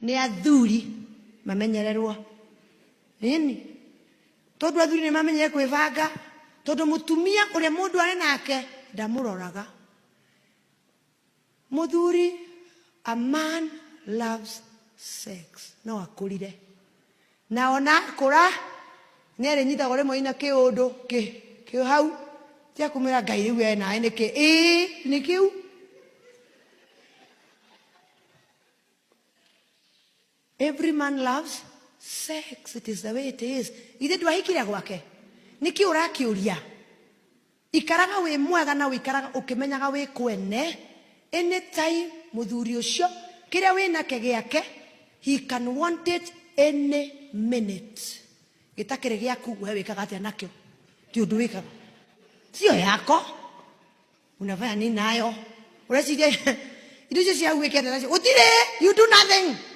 Nĩ athuri mamenyererwo. Ĩni. Tondũ athuri nĩ mamenyere kwĩbanga, tondũ mũtumia ũrĩa mũndũ arĩ nake ndamũroraga. Mũthuri, a man loves sex, no akũrire. Na ona akũra, nĩ arĩnyitagwo rĩmwe ina kĩũndũ kĩ kĩ hau, tia kũmwĩra Ngai rĩu we nawe nĩkĩ, ĩĩ nĩ kĩu. Every man loves sex. It is the way it is. Ithe ndwahikire gwake. Nĩkĩ ũrakĩũria? Ikaraga wĩ mwega na ũikaraga ũkĩmenyaga wĩ kwene. Anytime mũthuri ũcio kĩrĩa wĩ nake gĩake, he can want it any minute. Gĩtakĩrĩ gĩaku we wĩkaga atĩa nakĩo? Ti ũndũ wĩkaga. Sio yako. Unafanya nini nayo? Ureciria indo icio cia wĩke atĩa nacio? Gũtirĩ, you do nothing.